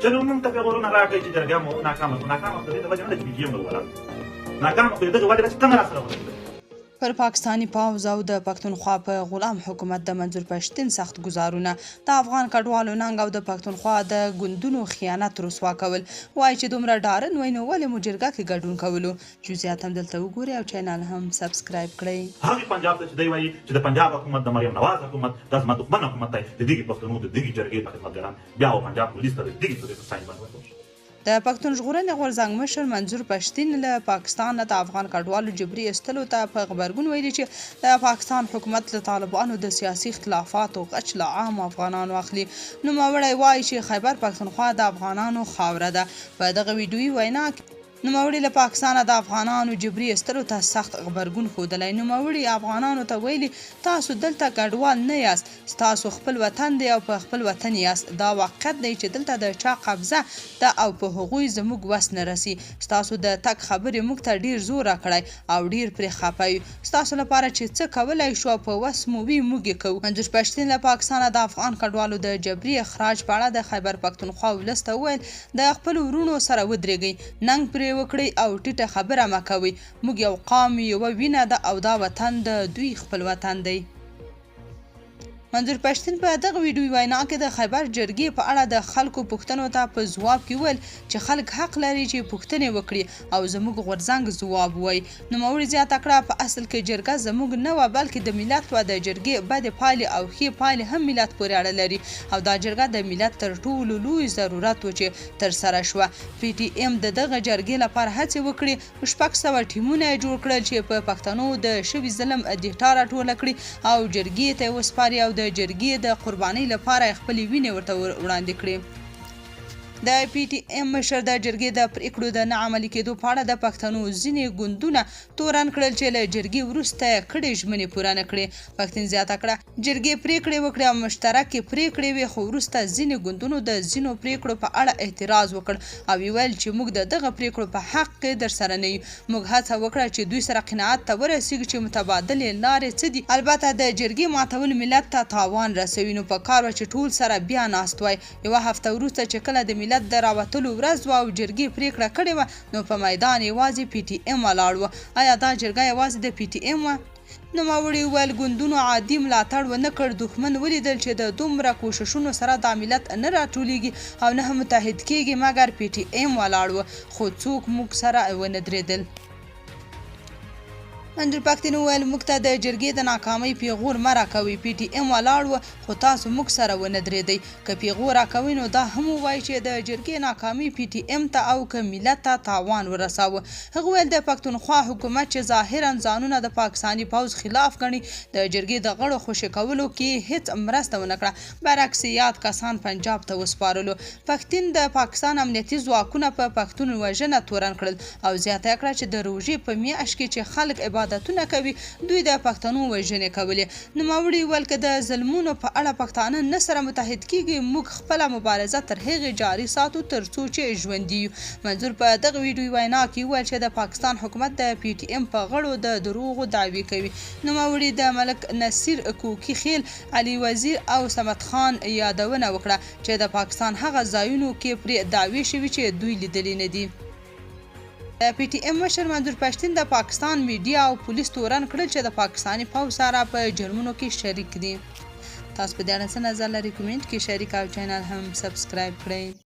چې نو مونږ ته پیغورونه راکړئ چې جرګه مو ناکامه شو. ناکامه خو د دې د وجې نه ده چې پي ټي ایم به ولاړ، ناکامه خو د دغې وجې ده چې ته نه راسره ودرېدل. پر پاکستاني پوځ او د پښتونخوا په غلام حکومت د منظور پښتین سخت ګزارونه، د افغان کډوالو ننګ او د پښتونخوا د ګوندونو خیانت رسوا کول. وایي چې دومره ډارن وئ نو ولې مو جرګه کې ګډون کولو؟ جزیات هم دلته وګورئ او چینل هم سبسکرایب کړئ. هغې پنجاب ته چې دی وایي چې د پنجاب حکومت، د مریم نواز حکومت دا زما دښمن حکومت دی، د دغې پښتنو د دغې جرګې په خدمتګاران بیا و پنجاب پولیس ته د دغې صوبې په ساین باندې ورکول شي. د پښتون ژغورنې غورځنګ مشر منظور پښتین له پاکستان نه د افغان کډوالو جبري ایستلو ته په غبرګون ویلي چې د پاکستان حکومت له طالبانو د سیاسي اختلافاتو غچ له عامو افغانانو اخلي. نوموړی وايي چې خیبر پښتونخوا د افغانانو خاوره ده. په دغه ویډیويي وینا کې نوموړي له پاکستانه د افغانانو جبري ایستلو ته سخت غبرګون ښودلی. نوموړي افغانانو ته ویلي، تاسو دلته کډوال نه یاست، ستاسو خپل وطن دی او په خپل وطن یاست. دا واقعیت دی چې دلته د چا قبضه ده او په هغوی زموږ وس نه رسي. ستاسو د تګ خبرې موږ ته ډېر زور راکړی او ډېر پرې خپه یو. ستاسو لپاره چې څه کولای شو او په وس مو وي، موږ یې کوو. منظور پښتین له پاکستانه د افغان کډوالو د جبري اخراج په اړه د خیبر پښتونخوا ولس ته وویل، د خپلو وروڼو سره ودرېږئ، ننګ پرې وکړئ او ټیټه خبره مه کوئ. موږ یو قام یو، یوه وینه ده او دا وطن د دوی خپل وطن دی. منظور پښتین په دغه ویډیوي وینا کې د خیبر جرګې په اړه د خلکو پوښتنو ته په ځواب کې وویل چې خلک حق لري چې پوښتنې وکړي او زموږ غورځنګ ځواب ووایي. نوموړي زیاته کړه، په اصل کې جرګه زموږ نه وه بلکې د ملت وه، د جرګې بدې پایلې او ښې پایلې هم ملت پورې اړه لري او دا جرګه د ملت تر ټولو لوی ضرورت و چې ترسره شوه. پي ټي اېم د دغه جرګې لپاره هڅې وکړې، 600 ټیمونه یې جوړ کړل چې په پښتنو د شوي ظلم ډیټا راټوله کړي او جرګې ته یې وسپاري او د جرګې د قربانۍ لپاره یې خپلې وینې ورته وړاندې کړې. د پي ټي اېم مشر د جرګې د پرېکړو د نه عملي کېدو په اړه د پښتنو ځینې ګوندونه تورن کړل چې له جرګې وروسته یې کړې ژمنې پوره نه کړې. پښتین زیاته کړه، جرګې پرېکړې وکړې او مشترکې پرېکړې وې، خو وروسته ځینې ګوندونو د ځینو پرېکړو په اړه اعتراض وکړ او ویې ویل چې موږ د دغه پرېکړو په حق کې درسره نه یو. موږ هڅه وکړه چې دوی سره قناعت ته ورسېږو چې متبادلې لارې څه دي، البته د جرګې ماتول ملت ته تاوان رسوي، نو په کار وه چې ټول سره بیا ناست وای. یوه هفته وروسته چې کله د ملت د راوتلو ورځ وه او جرګې پرېکړه کړې وه، نو په میدان یوازې پي ټي اېم ولاړ و. ایا دا جرګه یوازې د پي ټي اېم وه؟ نوموړي وویل، ګوندونو عادي ملاتړ ونه کړ، دښمن ولیدل چې د دومره کوششونو سره دا ملت نه راټولیږي او نه هم متحد کیږي، مګر پي ټي اېم ولاړ و، خو څوک موږ سره ونه درېدل. منظور پښتین وویل، موږ ته د جرګې د ناکامۍ پیغور مه راکوئ، پي ټي اېم ولاړ و، خو تاسو موږ سره ونه درېدئ. که پیغور راکوئ نو دا هم ووایئ چې د جرګې ناکامي پي ټي اېم ته او که ملت ته تاوان ورساوه. هغه وویل، د پښتونخوا حکومت چې ظاهراً ځانونه د پاکستاني پوځ خلاف ګڼي، د جرګې د غړو خوشې کولو کې یې هېڅ مرسته ونه کړه، برعکس یې یاد کسان پنجاب ته وسپارلو. پښتین د پاکستان امنیتي ځواکونه په پښتون وژنه تورن کړل او زیاته یې کړه چې د روژې په میاشت کې چې خلک عبادتونه کوي، دوی د پښتنو وژنې کولې. نوموړي وویل، که د ظلمونو په اړه پښتانه نه سره متحد کیږي، موږ خپله مبارزه تر هغې جاري ساتو تر څو چې ژوندي یو. منظور په دغه ویډیويي وینا کې وویل چې د پاکستان حکومت د پي ټي اېم په غړو د دروغو دعوې کوي. نوموړي د ملک نصیر کوکي خېل، علي وزیر او صمد خان یادونه وکړه چې د پاکستان هغه ځایونو کې پرې دعوې شوي چې دوی لیدلي نه دي. د پي ټي اېم مشر منظور پښتین د پاکستان میډیا او پولیس تورن کړل چې د پاکستاني پوځ سره په جرمونو کې شریک دي. تاسو په دې اړه څه نظر لرئ؟ کومنټ کې شریک او چینل هم سبسکرایب کړئ.